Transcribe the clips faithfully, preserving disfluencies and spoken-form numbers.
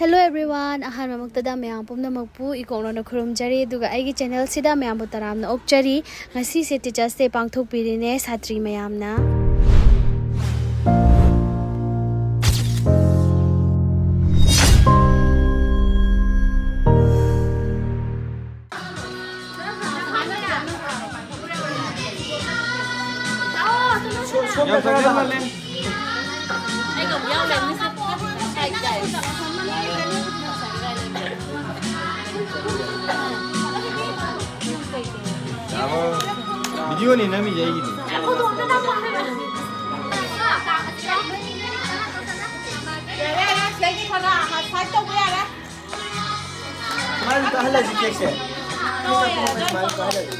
Hello everyone, ꯑꯍꯥꯟꯕꯃꯛꯇꯗ ꯃꯌꯥꯝ ꯄꯨꯝꯅꯃꯛꯄꯨ ꯏꯀꯣꯛꯅꯅ ꯈꯨꯔꯨꯝꯖꯔꯤ, ꯑꯗꯨꯒ ꯑꯩꯒꯤ channel ꯁꯤꯗ ꯃꯌꯥꯝꯕꯨ ꯇꯔꯥꯝꯅ ꯑꯣꯛꯆꯔꯤ꯫ ꯉꯁꯤꯁꯦ Teachers Day ꯄꯥꯡꯊꯣꯛꯄꯤꯔꯤꯅꯦ ꯁꯥꯇ꯭ꯔꯤ ꯃꯌꯥꯝꯅ꯫ Video ꯅꯦ ꯅꯝꯃꯤꯁꯦ ꯑꯩꯒꯤꯗꯤ꯫ ꯌꯥꯔꯦ, ꯌꯥꯔꯦ, ꯁꯤꯗꯒꯤ ꯈꯔ ꯈꯔ side ꯇꯧꯕ ꯌꯥꯔꯦ꯫ ꯁꯨꯃꯥꯏꯅ ꯀꯥꯍꯜꯂꯁꯤ cake ꯁꯦ꯫ ꯁꯨꯃꯥꯏꯅ ꯀꯥꯍꯜꯂꯁꯤ꯫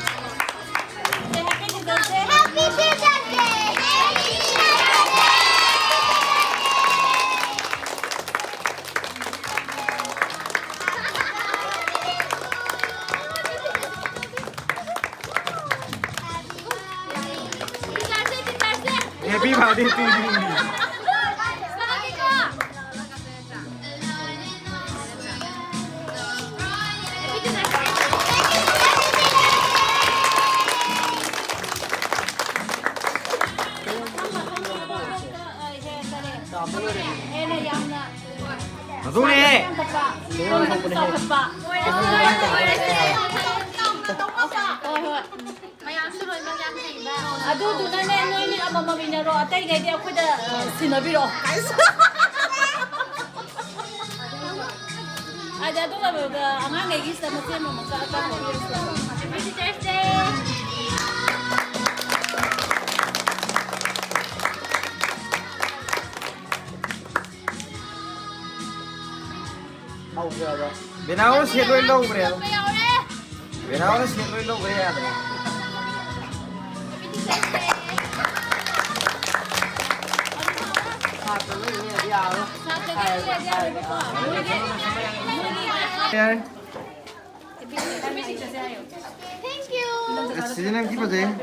Happy birthday to you. ꯃꯗꯨꯅꯦ꯫ ꯍꯣꯏ, ꯍꯣꯏ꯫ ꯃꯌꯥꯝꯁꯨ ꯂꯣꯏꯅꯃꯛ ꯌꯥꯝ ꯍꯩꯕ꯫ ꯑꯗꯨꯗꯨꯅꯅꯦ, ꯅꯣꯏꯅꯤ ꯑꯃꯃꯝ ꯏꯟꯅꯔꯣ, ꯑꯇꯩꯈꯩꯗꯤ ꯑꯩꯈꯣꯏꯗ, ꯑ, ꯁꯤꯟꯅꯕꯤꯔꯛꯑꯣ꯫ ꯑꯗ ꯑꯗꯨꯒ ꯑꯉꯥꯡꯈꯩꯒꯤꯁꯤꯗ ꯃꯆꯦ ꯑꯃꯃꯝ ꯀꯛꯑ ꯀꯛꯑ ꯄꯤꯔꯁꯤ꯫ Happy Teachers Day! ꯕꯦꯅꯥꯎꯅ ꯁꯦꯠ ꯂꯣꯏ ꯂꯧꯈ꯭ꯔꯦ꯫ ꯕꯦꯅꯥꯎꯅ ꯁꯦꯠ ꯂꯣꯏ ꯂꯧꯈ꯭ꯔꯦ ꯌꯥꯗ꯭ꯔꯦ꯫ ꯌꯥꯔꯦ꯫ Thank you. ꯑꯁ, ꯁꯤꯗꯤ ꯅꯪ ꯊꯤ ꯐꯖꯩ꯫ Happy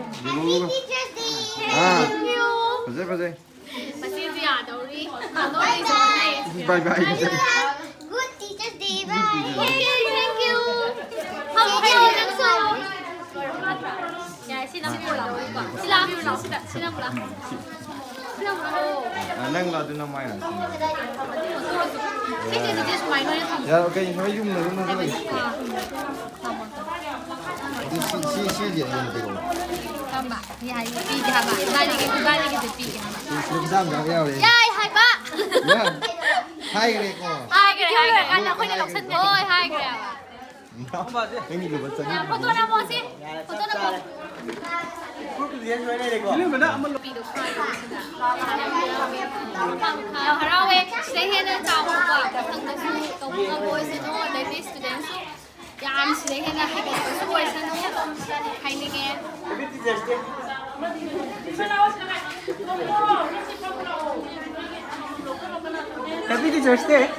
Teachers Day. Ah. Thank you. ꯐꯖꯩ, ꯐꯖꯩ꯫ ꯃꯁꯤꯁꯨ ꯌꯥꯗꯧꯔꯤ꯫ ꯕꯥꯏ ꯕꯥꯏ꯫ Thank you. ꯍꯥꯎ, ꯍꯥꯎ, ꯅꯪꯁꯨ꯫ ꯌꯥꯔꯦ, ꯁꯤ ꯂꯥꯛꯑꯣ꯫ ꯁꯤ ꯂꯥꯛꯑꯣ, ꯁꯤꯗ, ꯁꯤꯗ ꯑꯃꯨꯛ ꯂꯥꯛꯑꯣ꯫ ꯁꯤꯗ ꯑꯃꯨꯛ ꯂꯥꯛꯑꯣ꯫ ꯑ, ꯅꯪ ꯂꯥꯛꯑꯣ, ꯑꯗꯨ ꯅꯃꯥꯏ ꯂꯥꯛꯑꯣ꯫ ꯁꯤꯁꯦ, ꯁꯤꯁꯦ ꯁꯨꯃꯥꯏꯅ ꯑꯣꯏꯅ ꯊꯝꯃꯣ꯫ ꯌꯥꯔꯦ, ꯀꯩꯅꯣ ꯌꯨꯝꯗ ꯑꯗꯨꯝ ꯂꯩ꯫ ꯑꯥ, ꯊꯝꯃꯣ, ꯊꯝꯃꯣ꯫ ꯑꯗꯨ ꯁꯤ, ꯁꯤ, ꯁꯤꯁꯦ ꯑꯩꯉꯣꯟꯗ ꯄꯤꯔꯛꯑꯣ꯫ ꯀꯔꯝꯕ? ꯌꯥꯏ, ꯄꯤꯒꯦ ꯍꯥꯏꯕ꯫ ꯏꯕꯥꯅꯤꯒꯤ, ꯏꯕꯥꯅꯤꯒꯤꯁꯦ ꯄꯤꯒꯦ ꯍꯥꯏꯕ꯫ ꯁꯤ, ꯁꯤ ꯄꯩꯁꯥ ꯑꯝꯇ ꯌꯥꯎꯔꯦ꯫ ꯌꯥꯏ ꯍꯥꯏꯕ꯫ ꯌꯥ-, ꯍꯥꯏꯈ꯭ꯔꯦꯀꯣ꯫ ꯍꯥꯏꯈ꯭ꯔꯦ, ꯍꯥꯏꯈ꯭ꯔꯦ꯫ ꯀꯥꯟꯗ ꯑꯩꯈꯣꯏꯅ ꯂꯧꯁꯟꯗꯦ꯫ ꯍꯣꯏ, ꯍꯥꯏꯈ꯭ꯔꯦ ꯍꯥꯏꯕ꯫ ꯅꯪꯒꯤ ꯂꯨꯄꯥ ꯆꯅꯤ ꯌꯥ, ꯐꯣꯇꯣ ꯅꯝꯃꯣ ꯁꯤ꯫ ꯐꯣꯇꯣ ꯅꯝꯃꯣ꯫ ꯅꯨꯄꯤꯗꯣ ꯈꯥꯏꯌꯣ ꯁꯤꯗ꯫ ꯌꯥꯝ ꯍꯔꯥꯎꯋꯦ꯫ ꯁꯤꯗꯩ ꯍꯦꯟꯅ ꯆꯥꯎꯕꯀꯣ꯫ ꯃꯊꯪꯗꯁꯨ ꯇꯧꯕ ꯉꯝꯕ ꯑꯣꯏꯁꯅꯨ꯫ ꯑꯗꯩꯗꯤ studentꯁꯨ ꯌꯥꯝ ꯁꯤꯗꯩ ꯍꯦꯟꯅ ꯍꯦꯟꯒꯠꯄꯁꯨ ꯑꯣꯏꯁꯅꯨ ꯍꯥꯏꯅꯤꯡꯉꯦ꯫ Happy Teachers Day.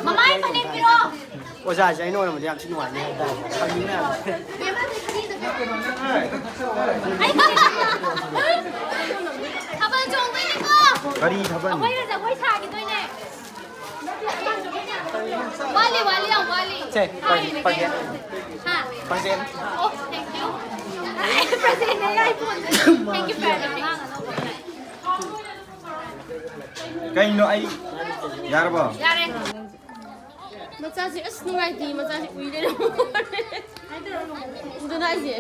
ꯃꯃꯥꯏ ꯐꯅꯦꯛ ꯄꯤꯔꯣ꯫ ꯑꯣꯖꯥꯁꯦ ꯑꯩꯅ ꯑꯣꯏꯔꯝꯃꯗꯤ ꯌꯥꯝ ꯊꯤ ꯅꯨꯡꯉꯥꯏꯅꯤ ꯍꯥꯏꯇꯥꯔꯦ꯫ ꯈꯪꯅꯤꯡꯉꯦ ꯍꯥꯏꯕ꯫ ꯊꯥꯕꯜ ꯆꯣꯡꯗꯣꯏꯅꯤꯀꯣ꯫ ꯀꯔꯤ ꯊꯥꯕꯜ? ꯑꯩꯈꯣꯏꯅ ꯖꯒꯣꯏ ꯁꯥꯈꯤꯗꯣꯏꯅꯦ꯫ ꯋꯥꯠꯂꯤ, ꯋꯥꯠꯂꯤ, ꯌꯥꯝ ꯋꯥꯠꯂꯤ꯫ ꯁꯦ, present, present꯫ ꯍꯥ? Present꯫ ꯑꯣ, thank you꯫ Presentꯅꯦ, iPhoneꯅꯦ꯫ Thank you, present꯫ ꯀꯩꯅꯣ ꯑꯩ ꯌꯥꯔꯕꯣ? ꯌꯥꯔꯦ꯫ ꯃꯆꯥꯁꯦ ꯑꯁ ꯅꯨꯡꯉꯥꯏꯇꯦ, ꯃꯆꯥꯁꯦ ꯎꯏ ꯂꯩꯔꯝꯃꯦ꯫ ꯑꯗꯨꯅ ꯑꯩꯁꯦ꯫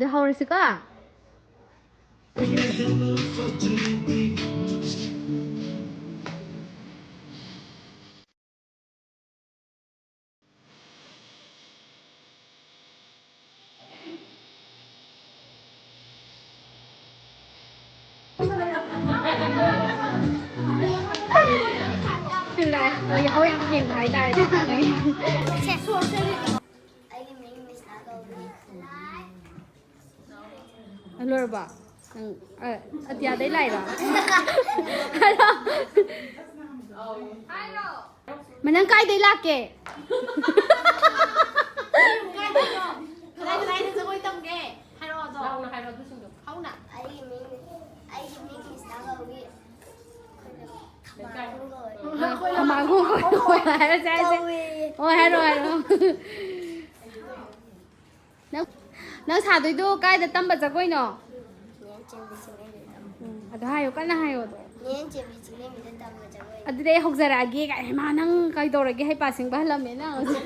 ꯑꯗꯨ ꯍꯧꯔꯁꯤꯀꯣ꯫ ꯌꯥꯍꯧ ꯌꯥꯝ ꯊꯦꯡꯕ ꯍꯥꯏꯇꯥꯔꯦ꯫ ꯑꯩꯒꯤ ꯃꯤꯡ ꯃꯤꯁꯅꯥ ꯀꯧꯏ꯫ ꯂꯣꯏꯔꯕꯣ? ꯅꯪ, ꯑ, ꯑꯇꯤꯌꯥꯗꯩ ꯂꯥꯛꯏꯔꯣ? ꯍꯥꯏꯔꯣ꯫ ꯃ, ꯅꯪ ꯀꯥꯏꯗꯩ ꯂꯥꯛꯀꯦ? ꯀꯗꯥꯏ ꯀꯗꯥꯏꯗ ꯖꯒꯣꯏ ꯇꯝꯒꯦ? ꯍꯥꯏꯔꯛꯑꯣ ꯑꯗꯣ꯫ ꯂꯥꯎꯅ ꯍꯥꯏꯔꯣ ꯑꯗꯨꯁꯤꯡꯗꯣ꯫ ꯍꯧꯅ꯫ ꯑꯩꯒꯤ ꯃꯤꯡ, ꯑꯩꯒꯤ ꯃꯤꯡ ꯃꯤꯁꯅꯥ ꯀꯧꯏ꯫ ꯂꯩꯀꯥꯏ꯫ ꯊꯃꯥꯡꯈꯣꯡ ꯀꯧꯏ꯫ ꯊꯃꯥꯡꯈꯣꯡ ꯀꯧꯏ꯫ ꯍꯣꯏ, ꯍꯥꯏꯔꯁꯦ, ꯍꯥꯏꯔꯁꯦ꯫ ꯀꯧꯏ꯫ ꯍꯣꯏ, ꯍꯥꯏꯔꯣ, ꯍꯥꯏꯔꯣ꯫ ꯅꯪ, ꯅꯪ ꯁꯥꯗꯣꯏꯗꯣ ꯀꯥꯏꯗ ꯇꯝꯕ ꯖꯒꯣꯏꯅꯣ? ꯅꯦ ꯆꯦꯝꯕꯤ ꯆꯤꯡꯂꯦꯝꯕꯤꯗ ꯇꯝꯕ꯫ ꯎꯝ, ꯑꯗꯨ ꯍꯥꯏꯌꯨ, ꯀꯟꯅ ꯍꯥꯏꯌꯣ ꯑꯗꯣ꯫ ꯅꯦ ꯆꯦꯝꯕꯤ ꯆꯤꯡꯂꯦꯝꯕꯤꯗ ꯇꯝꯕ ꯖꯒꯣꯏ꯫ ꯑꯗꯨꯗꯤ ꯑꯩ ꯍꯧꯖꯔꯛꯑꯒꯦ ꯀꯥꯏ, ꯍꯩꯃꯥ, ꯅꯪ ꯀꯩꯗꯧꯔꯒꯦ, ꯍꯩꯄꯥ ꯁꯤꯡꯕ ꯍꯜꯂꯝꯃꯦ ꯅꯪ ꯍꯧꯖꯤꯛ꯫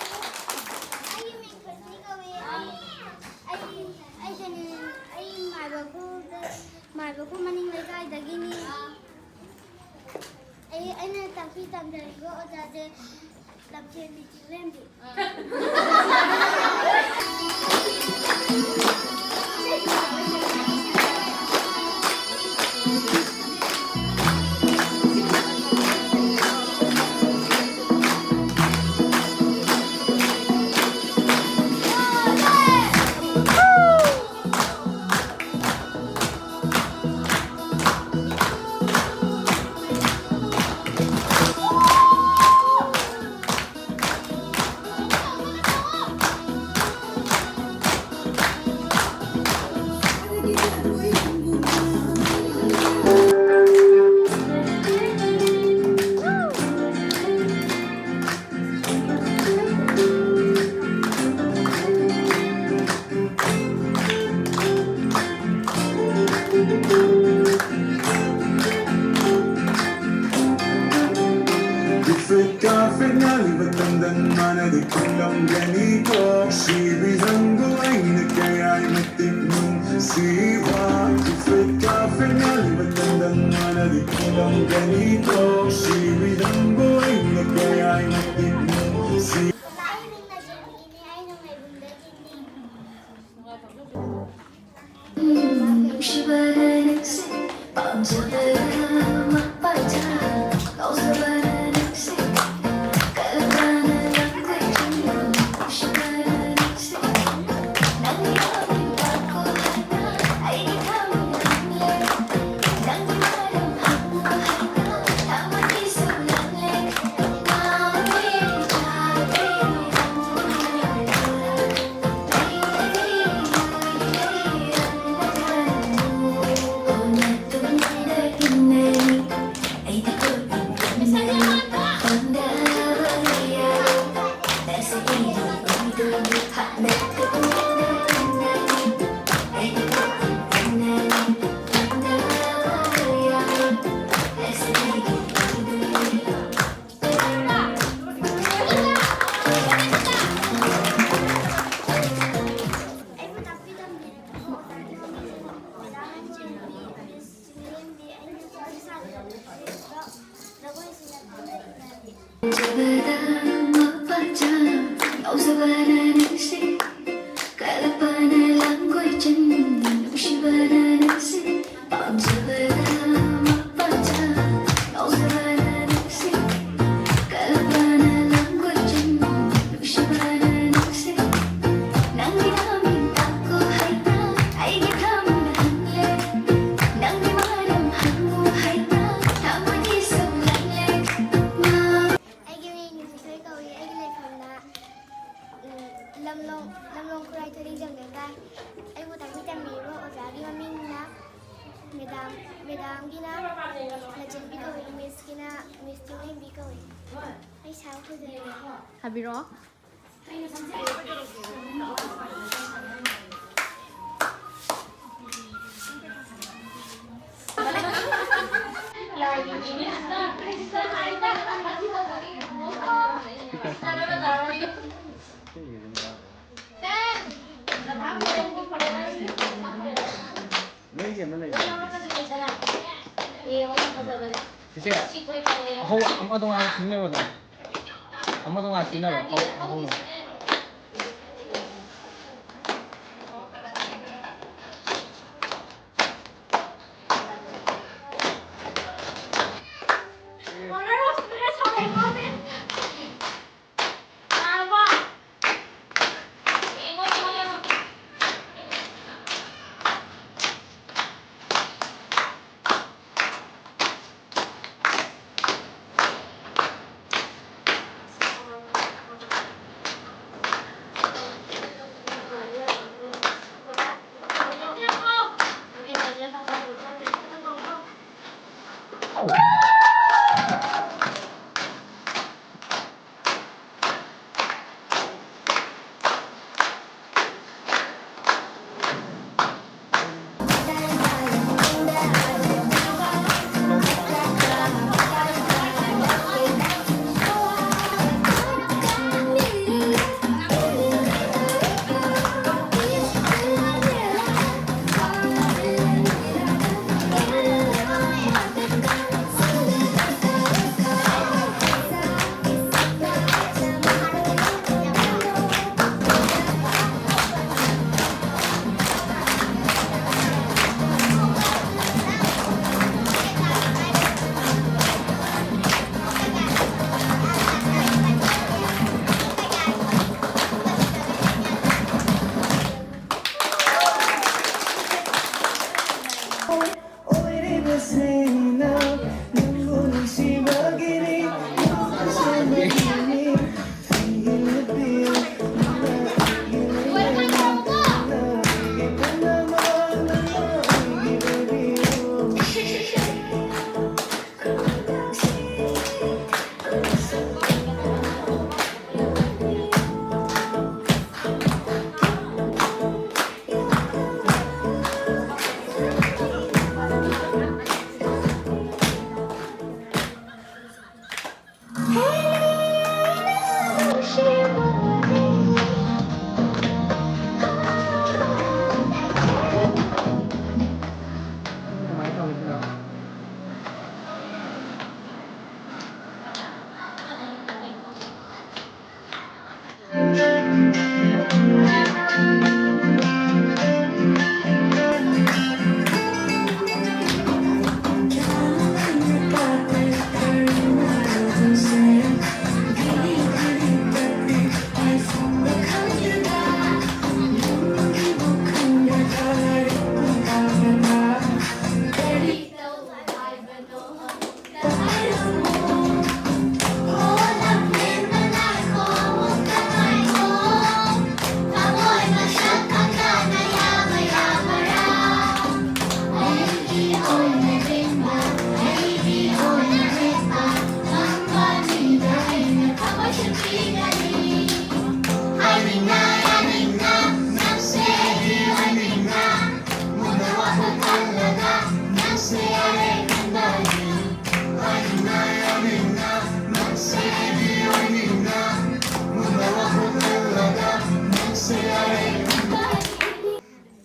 ꯑꯩꯒꯤ ꯃꯤꯡ ꯐꯖꯅꯤ ꯀꯧꯏ꯫ ꯑꯩ, ꯑꯩ, ꯑꯩꯁꯦ ꯅꯦ-, ꯑꯩ ꯃꯥꯏꯕ ꯈꯨꯗ, ꯃꯥꯏꯕ ꯈꯨ ꯃꯅꯤꯡ ꯂꯩꯀꯥꯏꯗꯒꯤꯅꯤ꯫ ꯑꯩ, ꯑꯩꯅ ꯇꯥꯛꯄꯤ ꯇꯝꯖꯔꯤꯕ ꯑꯣꯖꯥꯁꯦ ꯂꯝꯖꯦꯟꯕꯤ ꯆꯤꯡꯂꯦꯝꯕꯤ꯫ Africa ꯐꯦꯠꯅꯔꯤꯕ ꯇꯟꯗꯟ ꯃꯥꯅꯗꯤ ꯈꯨꯂꯝꯒꯅꯤꯀꯣ꯫ ꯁꯤꯕꯤ ꯅꯪꯕꯨ ꯑꯩꯅ ꯀꯌꯥꯏ ꯃꯇꯤꯛ ꯅꯨꯡꯁꯤꯕ꯫ Africa ꯐꯦꯠꯅꯔꯤꯕ ꯇꯟꯗꯟ ꯃꯥꯅꯗꯤ ꯈꯨꯂꯝꯒꯅꯤꯀꯣ꯫ ꯁꯤꯕꯤ ꯅꯪꯕꯨ ꯑꯩꯅ ꯀꯌꯥꯏ ꯃꯇꯤꯛ ꯅꯨꯡꯁꯤ꯫ ꯅꯨꯡꯁꯤꯕ ꯍꯥꯏꯔꯤꯁꯦ ꯑꯩꯒꯤ ꯃꯤꯡ ꯅꯨꯡꯁꯤꯊꯣꯏ ꯀꯧꯏ꯫ ꯑꯩꯒꯤ ꯂꯩꯐꯝꯅ, ꯎꯝ, ꯂꯝꯂꯣꯡ, ꯂꯝꯂꯣꯡ ꯈꯨꯔꯥꯏ ꯊꯣꯏꯔꯦꯡꯖꯝ ꯂꯩꯀꯥꯏ꯫ ꯑꯩꯕꯨ ꯇꯥꯛꯄꯤ ꯇꯝꯕꯤꯔꯤꯕ ꯑꯣꯖꯥꯒꯤ ꯃꯃꯤꯡꯅ ꯃꯦꯗꯥꯝ, ꯃꯦꯗꯥꯝꯒꯤꯅ ꯂꯟꯆꯦꯟꯕꯤ ꯀꯧꯏ, ꯃꯤꯁꯀꯤꯅ ꯃꯤꯁ ꯆꯤꯡꯂꯦꯝꯕꯤ ꯀꯧꯏ꯫ ꯑꯩ ꯁꯥꯕ ꯐꯖꯩ꯫ ꯍꯥꯏꯕꯤꯔꯛꯑꯣ꯫ ꯅꯣꯏꯒꯤ ꯑꯃ ꯂꯩꯕꯅꯦ꯫ ꯆꯤꯆꯦ, ꯑꯍꯧ-, ꯑꯃꯗꯣ ꯉꯥꯏꯍꯥꯛ ꯁꯤꯟꯅꯔꯣꯗꯅ꯫ ꯑꯃꯗꯣ ꯉꯥꯏꯍꯥꯛ ꯁꯤꯟꯅꯔꯣ꯫ ꯑꯍꯧ-, ꯑꯍꯧꯕꯗꯣ꯫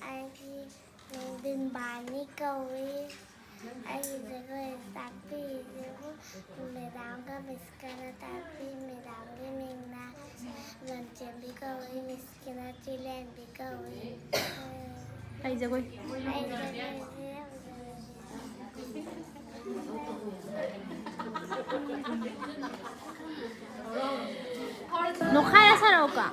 ꯑꯩꯒꯤ ꯃꯤꯡ ꯕꯤꯟꯕꯥꯅꯤ ꯀꯧꯏ꯫ ꯑꯩꯒꯤ ꯖꯒꯣꯏ ꯇꯥꯛꯄꯤꯔꯤꯁꯤꯕꯨ ꯃꯦꯗꯥꯝꯒ ꯃꯤꯁꯀꯅ ꯇꯥꯛꯄꯤ꯫ ꯃꯦꯗꯥꯝꯒꯤ ꯃꯤꯡꯅ ꯂꯟꯆꯦꯟꯕꯤ ꯀꯧꯏ, ꯃꯤꯁꯀꯤꯅ ꯆꯤꯂꯦꯟꯕꯤ ꯀꯧꯏ꯫ ꯑꯩ ꯖꯒꯣꯏ꯫ ꯑꯩ ꯖꯒꯣꯏꯁꯦ ꯌꯥꯝ ꯖꯒꯣꯏ꯫ ꯅꯣꯛꯈꯥꯏꯔ ꯁꯥꯔꯛꯑꯣꯀꯣ꯫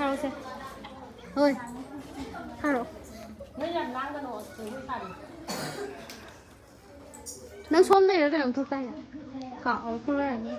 ꯇꯧꯁꯦ꯫ ꯍꯣꯏ꯫ ꯊꯥꯔꯛꯑꯣ꯫ ꯅꯣꯏ ꯌꯥꯝ ꯂꯥꯡꯒꯅꯣ, ꯖꯒꯣꯏ ꯁꯥꯔꯤ꯫ ꯅꯪ ꯁꯣꯝ ꯂꯩꯔ ꯀꯩꯅꯣꯝ ꯊꯣꯛꯇꯥꯏꯅꯦ? ꯀꯥꯎ-, ꯑꯣ, ꯊꯣꯛꯂꯛꯑꯅꯤ꯫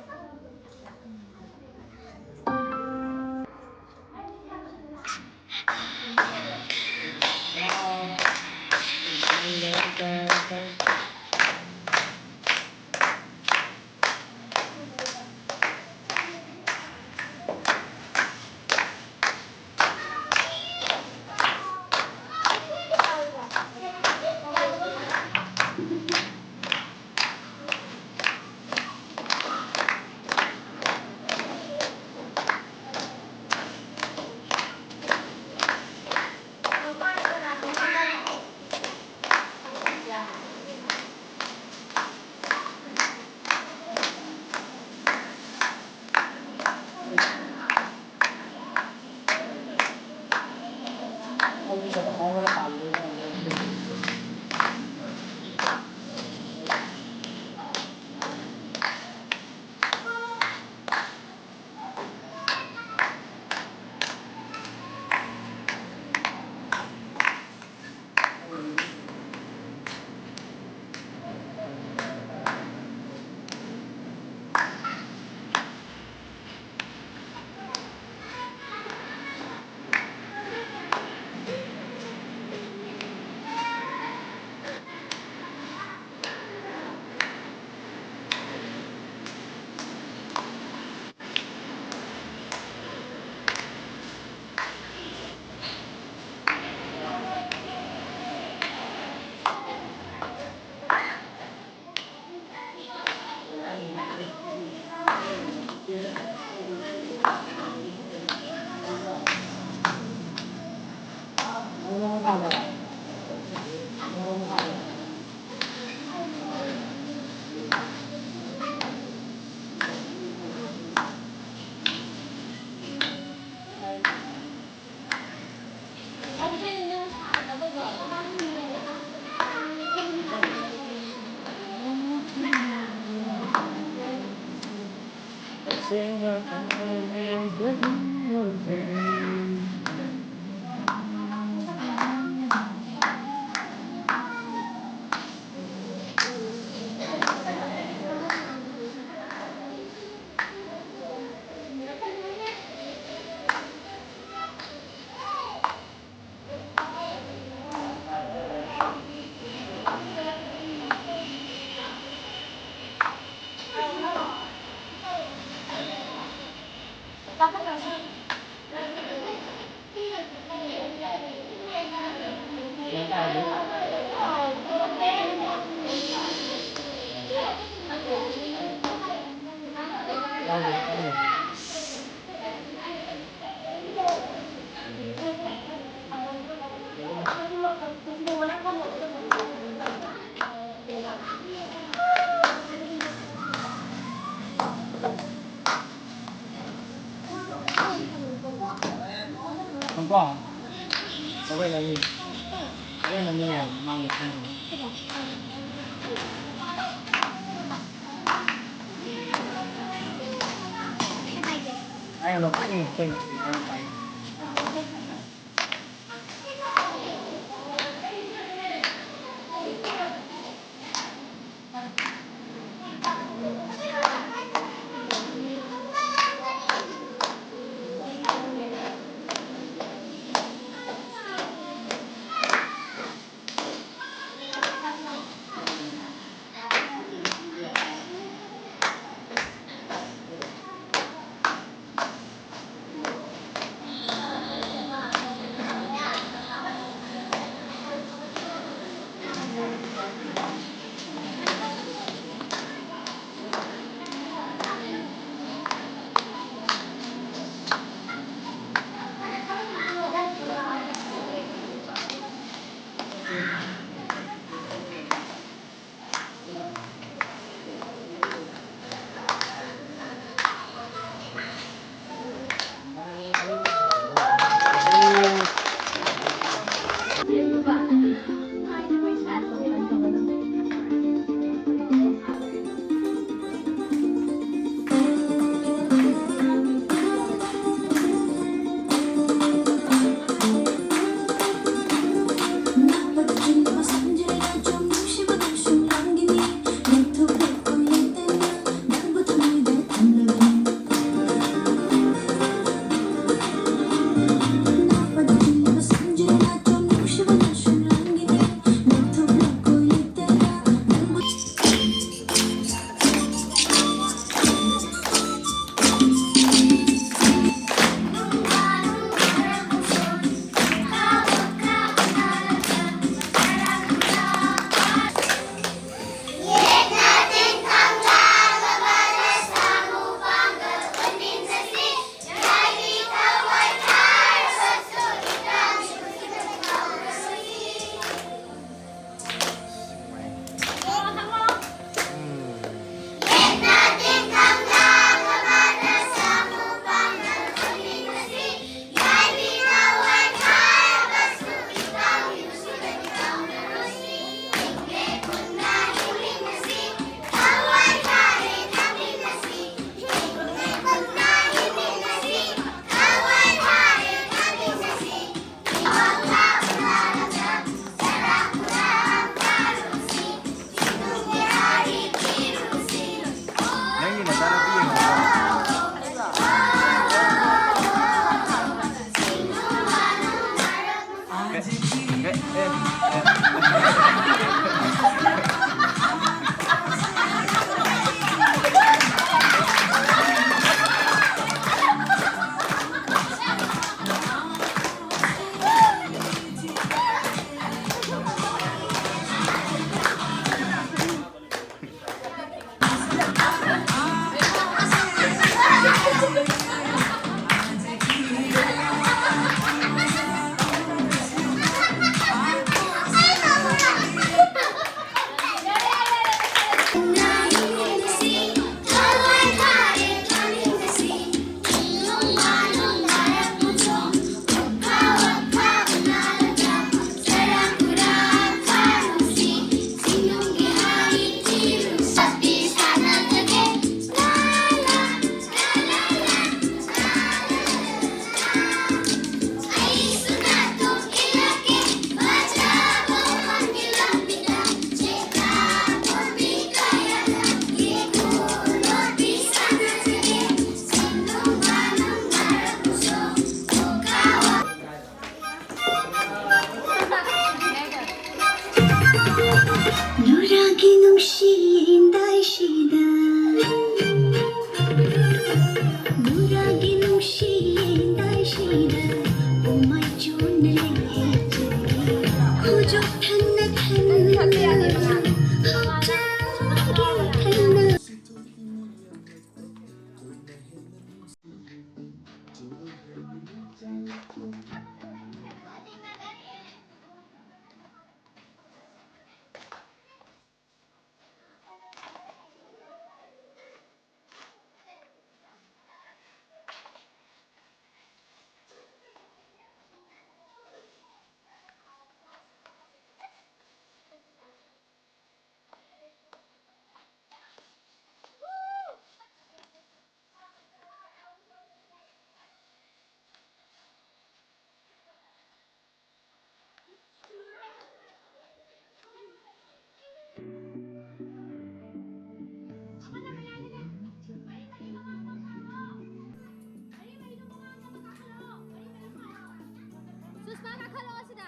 ꯁꯨꯁꯃꯥ, ꯀꯥꯈꯠꯂꯛꯑꯣ ꯁꯤꯗ꯫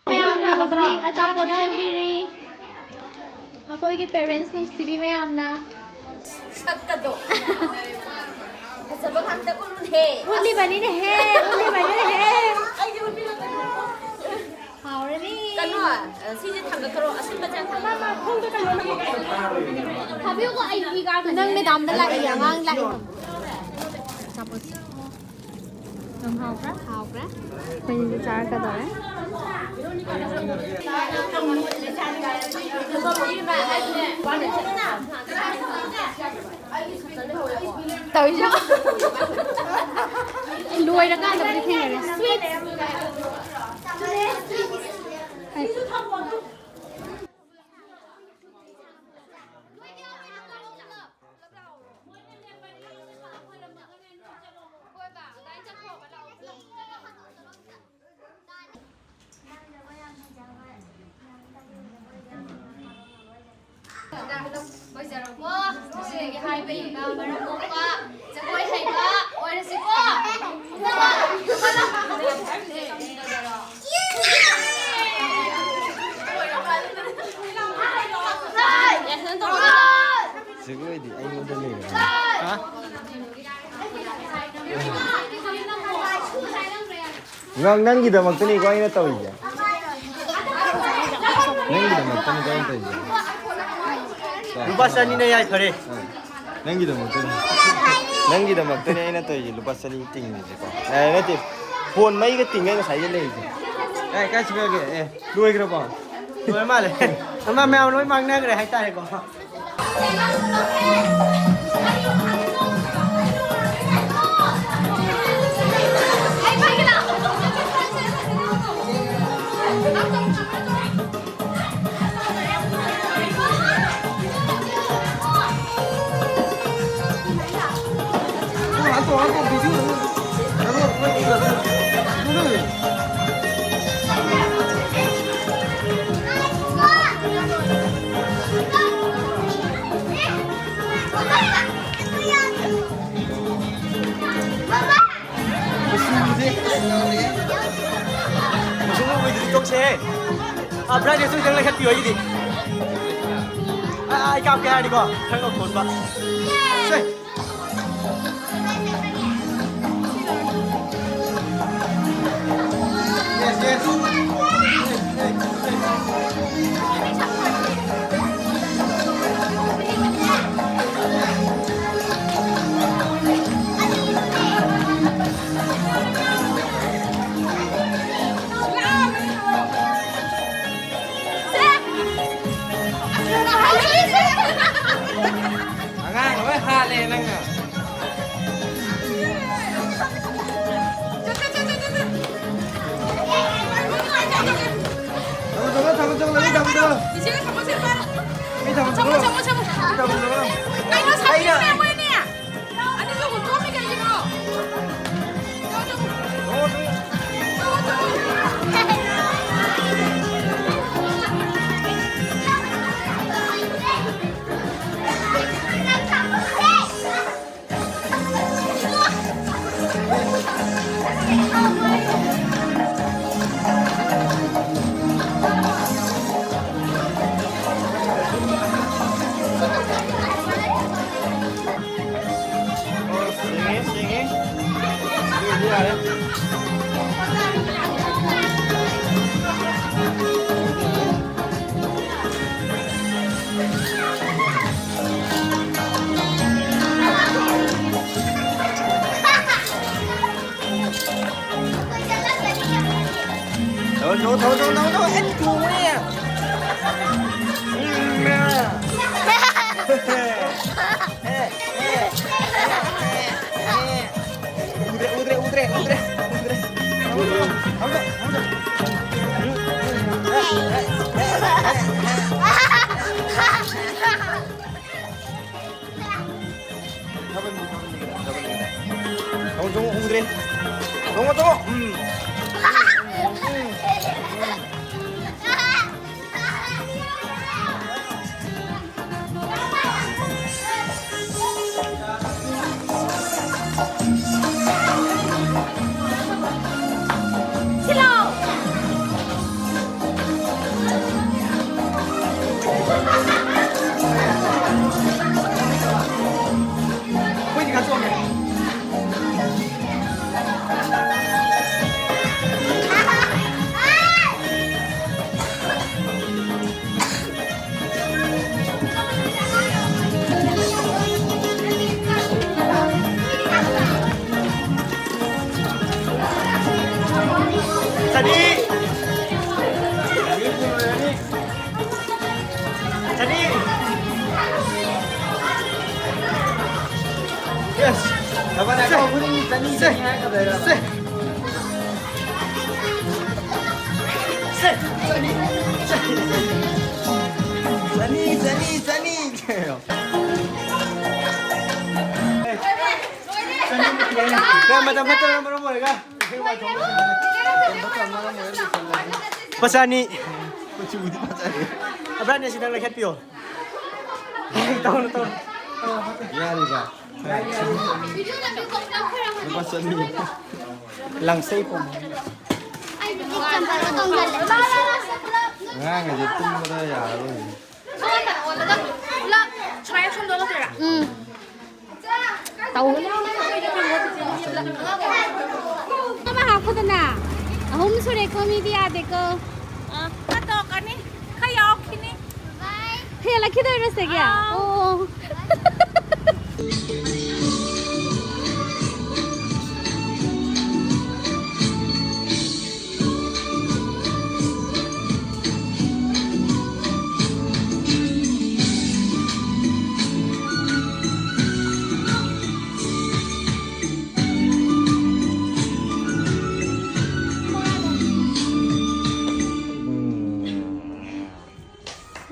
ꯃꯌꯥꯝꯅ ꯍꯧꯖꯤꯛ ꯑꯆꯥꯄꯣꯠ ꯁꯦꯝꯕꯤꯔꯤ꯫ ꯑꯩꯈꯣꯏꯒꯤ parents ꯅꯨꯡꯁꯤꯕꯤ ꯃꯌꯥꯝꯅ꯫ ꯁꯛꯀꯗꯣ꯫ ꯐꯖꯕ ꯉꯥꯛꯇ ꯎꯠꯂꯨꯍꯦ꯫ ꯎꯠꯂꯤꯕꯅꯤꯅꯦꯍꯦ, ꯎꯠꯂꯤꯕꯅꯤꯅꯦꯍꯦ꯫ ꯑꯩꯗꯤ ꯎꯠꯄꯤꯔꯛꯀꯅꯨ꯫ ꯍꯥꯎꯔꯅꯤ꯫ ꯀꯩꯅꯣ, ꯁꯤꯁꯦ ꯊꯥꯡꯒꯠꯈ꯭ꯔꯣ, ꯑꯁꯤꯟꯕꯁꯦ ꯊꯥꯡꯒꯠꯈ꯭ꯔꯣ꯫ ꯊꯥꯕꯤꯌꯨꯀꯣ, ꯑꯩ ꯏ ꯀꯥꯔꯛꯀꯅꯤ꯫ ꯅꯪ madamꯗ ꯂꯥꯛꯏ, ꯑꯉꯥꯡ ꯂꯥꯛꯏ꯫ ꯑꯆꯥꯄꯣꯠꯁꯦ꯫ ꯌꯥꯝ ꯍꯥꯎꯈ꯭ꯔꯦ? ꯍꯥꯎꯈ꯭ꯔꯦ꯫ ꯑꯩꯈꯣꯏꯅꯤꯁꯨ ꯆꯥꯔꯛꯀꯗꯧꯔꯦ꯫ ꯇꯧꯔꯤꯁꯦ꯫ ꯂꯣꯏꯔꯀꯥꯟꯗꯕꯨꯗꯤ ꯊꯦꯡꯅꯔꯦ꯫ Sweet꯫ ꯍꯥꯏꯕ ꯏꯟꯕ, ꯃꯔꯝ ꯃꯣꯛꯄ, ꯖꯒꯣꯏ ꯍꯩꯕ ꯑꯣꯏꯔꯁꯤꯀꯣ꯫ ꯖꯒꯣꯏꯗꯤ ꯑꯩꯉꯣꯟꯗ ꯂꯩꯔꯕꯅꯤ꯫ ꯍꯥ? ꯅꯪ, ꯅꯪꯒꯤꯗꯃꯛꯇꯅꯤꯀꯣ ꯑꯩꯅ ꯇꯧꯔꯤꯁꯦ꯫ ꯅꯪꯒꯤꯗꯃꯛꯇꯅꯤꯀꯣ ꯑꯩꯅ ꯇꯧꯔꯤꯁꯦ꯫ ꯂꯨꯄꯥ ꯆꯅꯤꯅ ꯌꯥꯏꯐꯔꯦ꯫ ꯑꯥ꯫ ꯅꯪꯒꯤꯗꯃꯛꯇꯅꯤ꯫ ꯅꯪꯒꯤꯗꯃꯛꯇꯅꯤ ꯑꯩꯅ ꯇꯧꯔꯤꯁꯦ, ꯂꯨꯄꯥ ꯆꯅꯤ ꯇꯤꯡꯉꯤꯁꯦꯀꯣ꯫ ꯑꯦ, ꯅꯠꯇꯦ꯫ ꯐꯣꯟ ꯃꯩꯒ ꯇꯤꯡꯉꯩ ꯉꯁꯥꯏꯗꯩ ꯂꯩꯔꯤꯁꯦ꯫ ꯑꯦ, ꯀꯥꯏ ꯆꯠꯈ꯭ꯔꯒꯦ? ꯑꯦ, ꯂꯣꯏꯈ꯭ꯔꯕꯣ? ꯂꯣꯏꯔ ꯃꯥꯜꯂꯦ꯫ ꯑꯃ ꯃꯌꯥꯝ ꯂꯣꯏ ꯃꯥꯡꯅꯈ꯭ꯔꯦ ꯍꯥꯏꯇꯥꯔꯦꯀꯣ꯫ ꯃꯨꯁꯨꯡ ꯃꯨꯕꯩꯗꯨꯗꯤ ꯇꯣꯛꯁꯦꯍꯦ꯫ ꯑꯥ, ꯕ꯭ꯔꯥꯏꯠꯅꯦꯁꯇꯨ ꯈꯤꯇꯪ ꯂꯩꯈꯠꯄꯤꯌꯣ ꯑꯩꯒꯤꯗꯤ꯫ ꯑꯥ, ꯑꯩ ꯀꯥꯞꯀꯦ ꯍꯥꯏꯔꯗꯤꯀꯣ, ꯈꯔ ꯉꯧꯊꯣꯛꯍꯟꯕ꯫ ꯁꯦ꯫ ꯑꯉꯥꯡ ꯂꯣꯏ ꯍꯥꯠꯂꯦ ꯅꯪꯅ꯫ ꯊꯝꯃꯣ, ꯊꯝꯃꯣ, ꯊꯝꯃꯣ, ꯊꯝꯃꯣ, ꯂꯣꯏ ꯊꯝꯃꯣ, ꯊꯝꯃꯣ꯫ ꯊꯝꯃꯣ, ꯊꯝꯃꯣ, ꯊꯝꯃꯣ꯫ ꯂꯣꯏ ꯊꯝꯃꯣ, ꯊꯝꯃꯣ꯫ ꯀꯩꯅꯣ, ꯁꯥꯎꯅꯤꯡꯉꯦ ꯃꯣꯏꯅꯦ꯫ ꯑꯅꯤꯗꯣ ꯍꯨꯟꯗꯣꯛꯑꯝꯃꯤ ꯀꯩꯒꯤꯅꯣ? ꯊꯧ, ꯊꯧ, ꯊꯧ, ꯊꯧ, ꯊꯧ꯫ ꯑꯦ, ꯊꯣꯡꯉꯦ꯫ ꯎꯝ, ꯃꯌꯥ꯫ ꯎꯗ꯭ꯔꯦ, ꯎꯗ꯭ꯔꯦ, ꯎꯗ꯭ꯔꯦ, ꯎꯗ꯭ꯔꯦ, ꯎꯗ꯭ꯔꯦ꯫ ꯊꯧ, ꯊꯧ, ꯊꯧ, ꯊꯧ, ꯊꯧ꯫ ꯊꯧꯒꯠꯂꯤ, ꯊꯧꯒꯠꯂꯤ, ꯊꯧꯒꯠꯂꯤ꯫ ꯊꯧ, ꯊꯧ, ꯎꯗ꯭ꯔꯦ꯫ ꯊꯧ, ꯊꯧ꯫ ꯎꯝ꯫ ꯆꯅꯤ꯫ ꯆꯅꯤ꯫ Yes. ꯁꯦ꯫ ꯁꯦ꯫ ꯁꯦ꯫ ꯆꯅꯤ꯫ ꯆꯅꯤ꯫ ꯆꯅꯤ, ꯆꯅꯤ, ꯆꯅꯤ꯫ ꯃꯇꯝ ꯐꯠꯇꯕꯅ ꯃꯔꯝ ꯑꯣꯏꯔꯒ ꯂꯨꯄꯥ ꯆꯅꯤ꯫ ꯃꯆꯨꯕꯨꯗꯤ ꯐꯖꯔꯦ꯫ ꯑꯕ꯭ꯔꯥꯠꯅꯦ, ꯁꯤ ꯅꯪ ꯂꯩꯈꯠꯄꯤꯌꯣ꯫ ꯇꯧꯔꯣ, ꯇꯧꯔꯣ꯫ ꯌꯥꯔꯤꯕ? ꯂꯨꯄꯥ ꯆꯅꯤ꯫ ꯂꯥꯡꯁꯩ ꯄꯣꯝ꯫ ꯑꯉꯥꯡꯈꯩꯁꯦ ꯇꯨꯝꯕꯗ ꯌꯥꯔꯔꯣꯏ꯫ ꯎꯝ꯫ ꯇꯧ꯫ ꯑꯃ ꯍꯥꯞꯄꯨꯗꯅ꯫ ꯑꯍꯨꯝ ꯁꯨꯔꯦꯀꯣ, ꯃꯤꯗꯤ ꯌꯥꯗꯦꯀꯣ꯫ ꯑ, ꯈꯔ ꯇꯧꯔꯛꯀꯅꯤ꯫ ꯈꯔ ꯌꯥꯎꯔꯛꯈꯤꯅꯤ꯫ ꯍꯦꯜꯂꯛꯈꯤꯗꯣꯏꯔꯣ ꯁꯤꯒꯤ? ꯑꯥ꯫ ꯑꯣ꯫